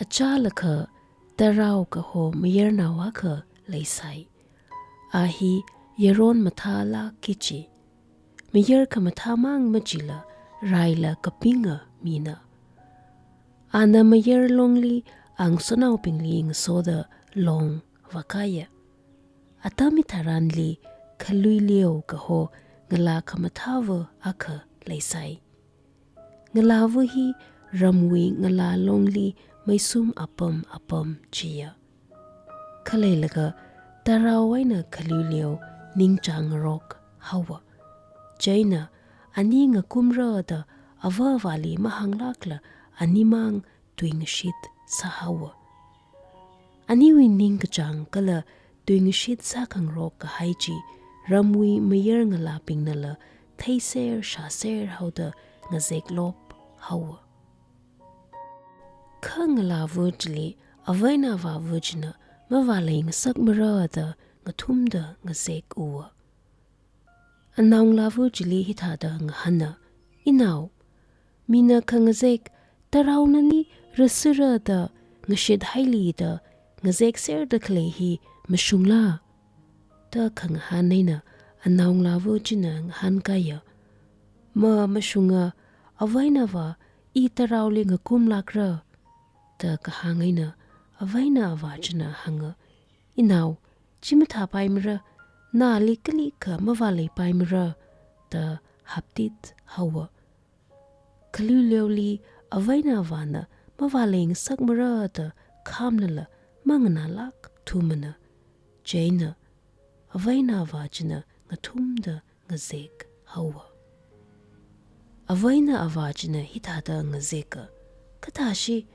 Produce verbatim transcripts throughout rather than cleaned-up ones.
Achālakha tarao kaho mayarnao akha leisai. A hi yaron mathālākki chi. Mayar khamathā mang machila, raila kapinga mina. Ana mayar longli angasotnaobingli ngasoda long vākāya. Atam hitharanli Khaluileo kaho ngalā khamathāva akha leisai. Ngalāva hi ramwui ngalā longli meisum apam apam chiya. Khaleilaga tarao eina Khaluileo ningchāngarok haowa. Chieina ani ngakumra da ava avāli mahānglākla animang tuingashit sāhaowa. Aniwui ningkachāng kala tuingashit sākhangarok kahai chi ramwui mayar ngalābingnala theiser shāser haoda ngazeklop haowa. Kha ngalāva chili ava eina avāva china mavālei ngasakmara da ngathumda ngazek uwa. Anaongalāva chili hithāda ngahāna, "Inao, mina khangazek tarao nani rasira da ngashit haili da ngazekserda khalei hi mashungla?" da khangahān eina anaongalāva china ngahānkāya, "Ma, mashunga, ava eina avā, i taraoli ngakumlākra." Da kahāng eina ava eina avā china hānga, "Inao, chi mathāpaimara, nali kalikha mavāleipaimara," da haptit haowa. Khaluileoli ava eina avāna mavālei ngasakmara da khamnala manganālāk thumana. Chieina ava eina avā china ngathumda ngazek haowa. Ava eina avā china hithāda ngazeka, "Kathāshi,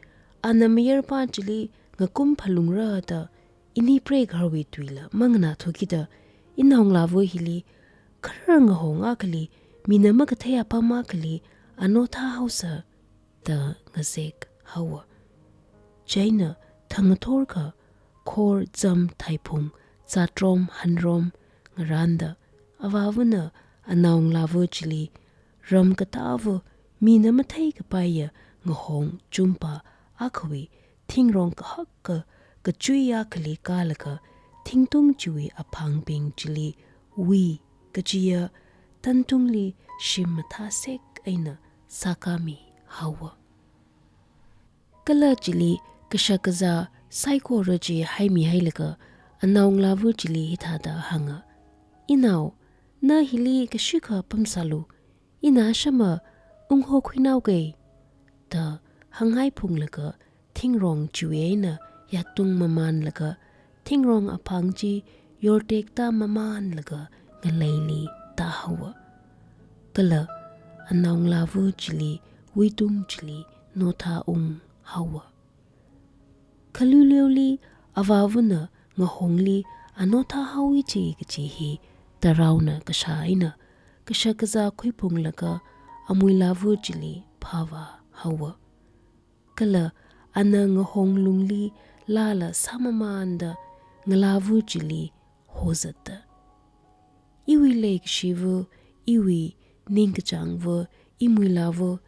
ana mayarpa chili ngakum phalungra da ini preigaharwui tuila manganāthukida, inaongalāva hili kharar ngahong akhali, mina makathei apam akhali anothā haosa," da ngazek haowa. Chieina thangathorkha khor zam thaiphung zatrom hanrom ngaranda, avāvana anaongalāva chili ram katāva mina matheikapaiya ngahong chumpa akhawui thingrong kahaka kachui akhali kālaga, thingtung chiwui aphangbing chili wui kachiya tantungli shim mathāsek eina sākāmi haowa. Kala chili kashak kazā saikora chi haimihailaga, anaongalāva chili hithāda hānga, "Inao, na hili kashikha pamsālu, ina shama unghokhuinaoke," da hānghaiphunglaga, thingrong chiwui eina yaktung mamanlaga, thingrong aphang chi yortekta mamanlaga ngaleili tāhaowa. Kala anaongalāva chili wuitung chili nothāung haowa. Khaluileoli avāvana ngahongli anothā haowi chi kachi hi taraona kashā eina kashak kazā khuiphunglaga amuilāva chili phāvā haowa. Kala ana ngahong lungli lāla sāmamanda ngalāva chili hozata, "Iwui leikashiva, iwui ningkachāngva, imuilāva,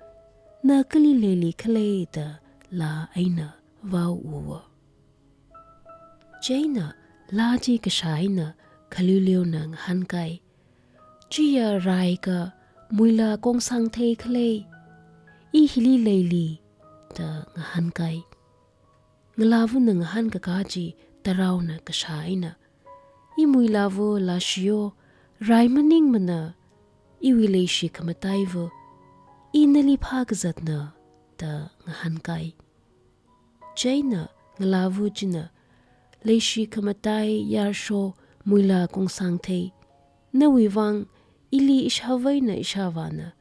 na kali leili khalei?" da laa eina vaowa. Chieina laa chi kashā eina Khaluileona ngahānkai, "Chiya rai ka muila kongsangthei khalei, i hili leili," da ngahānkai. Ngalāvana ngahānkakā chi taraona kashā eina, "Imuilāva lāshiyo, rai maningmana, iwui leishi khamataiva, i nali phākazatna," da ngahānkai. Chieina ngalāva china, "Leishi khamatai yarsho muila kongsangthei, nawui vang ili ishāvā eina ishāvāna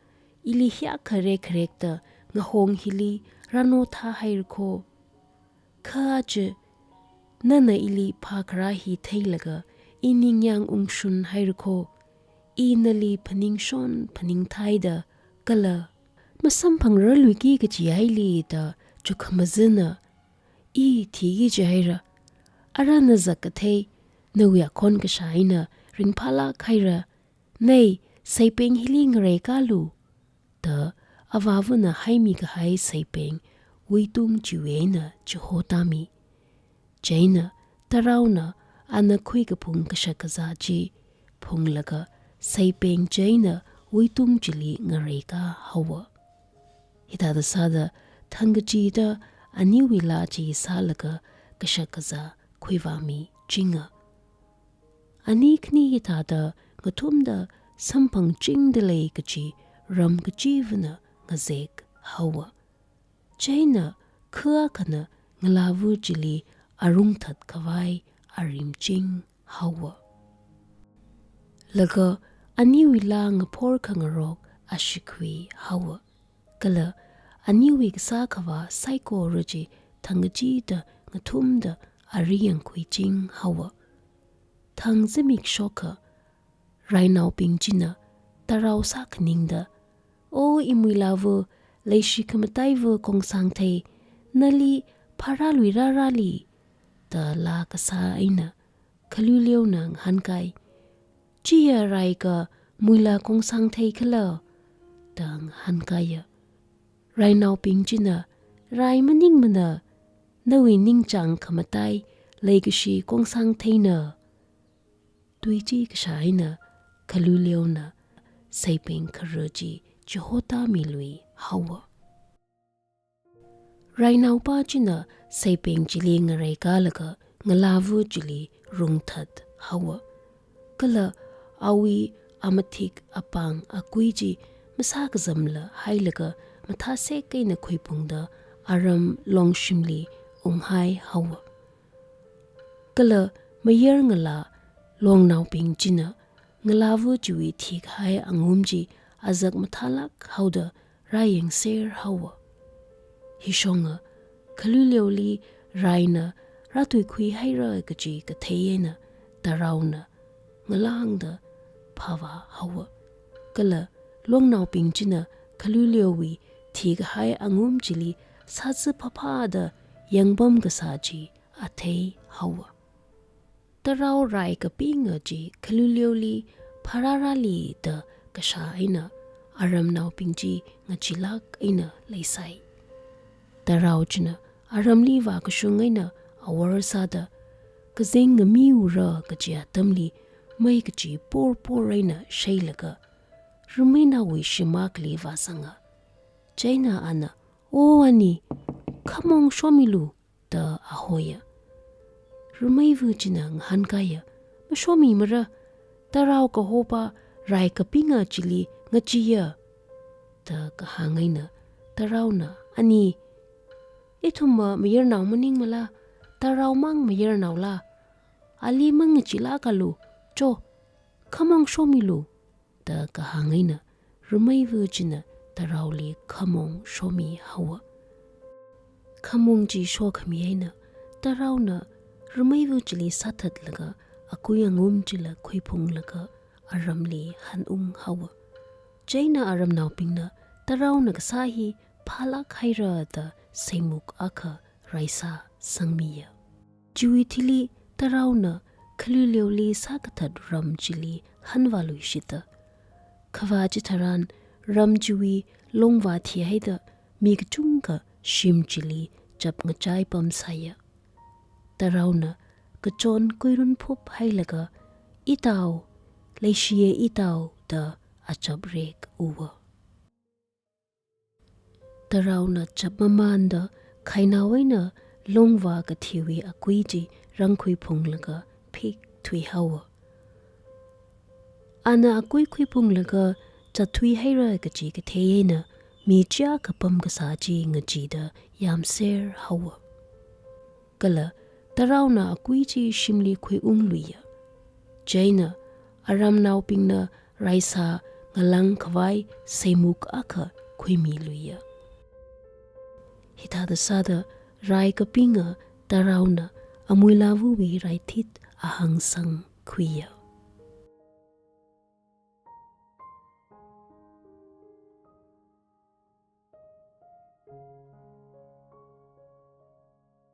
ili hiyākha rekharekta ngahong hili rānothā haira kho. Kha aja nana ili phākharā hi theilaga i ningyāng ungshun haira kho. I nali phaningshon phaningthaida kala masamphangrarluiki kachi haili da chukhamazana, i thiki jihaira. Ara na zak kathei, nawui akhon kashā eina ringphālāk haira. Nei, seipeng hili ngareikālu," da avāvana haimikahai seipeng wuitung chiwui eina chihotāmi. Chieina taraona ana khuikaphung kashakazā chi phunglaga seipeng chieina wuitung chili ngareikā haowa. Hithāda sāda thangkachida aniwui laa chi sālaga kashakazā khuivāmichinga. Ani khani hithāda ngathumda samphangchingda lei kaji ram kachivana ngazek haowa. Chieina kha akhana ngalāva chili arungthat khavai arimching haowa. Laga aniwui laa ngaphor khangarok ashikhui haowa. Kala aniwui kasā khavā saikora chi thangkachida ngathumda ari yangkhuiching haowa. Thang zimik shokha, rainaobing china tarao sākhaningda, "O imuilāva, leishi khamataiva Kongsangthei, nali pharāluira rali?" da laa kasā eina Khaluileona ngahānkai. "Chiya rai kha muilā Kongsangthei khala?" da ngahānkaiya. Rainaobing china, "Rai maningmana, nawui ningchāng khamatai leikashi Kongsangtheina." Tui chi kashā eina Khaluileona seipeng khara chi chihotāmilui haowa. Rainaopa china seipeng chili ngareikālaga ngalāva chili rungthat haowa. Kala awui amathik apāng akui chi masākazamla hailaga mathāsek eina khuiphungda aram longshimli unghai haowa. Kala mayarngalā longnaobing china ngalāva chiwui thikahai angum chi azak mathālāk haoda rāyangser haowa. Hishonga Khaluileoli raina rātuikhui haira kaji kathei eina taraona ngalāngda phavā haowa. Kala longnaobing china Khaluileowui thikahai angum chili sāzi phaphāda yangpam kasā chi athei haowa. Tarao rai kapinga chi Khaluileoli pharārali da kashā eina aramnaobing chi ngacheelāk eina leisai. Tarao china aramli vākashung eina awor sāda, kazing ngamiura kaji atamli mei kachi porpor eina sheilaga, rameinaowui shim akhali vāzanga. Chieina ana, "O ani, khamong shomilu," da ahoya. Rameiva china ngahānkaiya, "Mashomimara, tarao kahopa rai kapinga chili ngacheeya," da kahāng eina taraona, "Ani, ithumva mayarnao maningmala, taraomang mayarnaola? Ali mangacheelākalu, cho, khamong shomilu," da kahāng eina rameiva china taraoli khamong shomi haowa. Khamong chi shokhami eina taraona rameiva chili sāthatlaga akui angum chila khuiphunglaga aramli hanung haowa. Chieina aramnaobingna taraona kasā hi phālāk haira da seimuk akha raisā sangmiya. Chiwui thili taraona Khaluileoli sākathat ram chili hanvāluishita. Khavā chitharan ram chiwui longvā thihaida mi kachungkha shim chili chapngachai pamsāya. Taraona kachon kuirun phup hailaga, "Itao, leishiye itao," da achaprek uwa. Taraona chapmamānda khainao eina longvā kathiwui akui chi rāngkhuiphunglaga phik thuihaowa. Ana akui khuiphunglaga zatthui haira kaji kathei eina mi chiyākha pam kasā chi ngacheeda yāmser haowa. Kala taraona akui chi shimli khuiungluiya. Chieina aramnaobingna raisā ngalāng khavai seimuk akha khuimiluiya. Hithāda sāda rai kapinga taraona amuilāvawui raithit ahāngsang khuiya.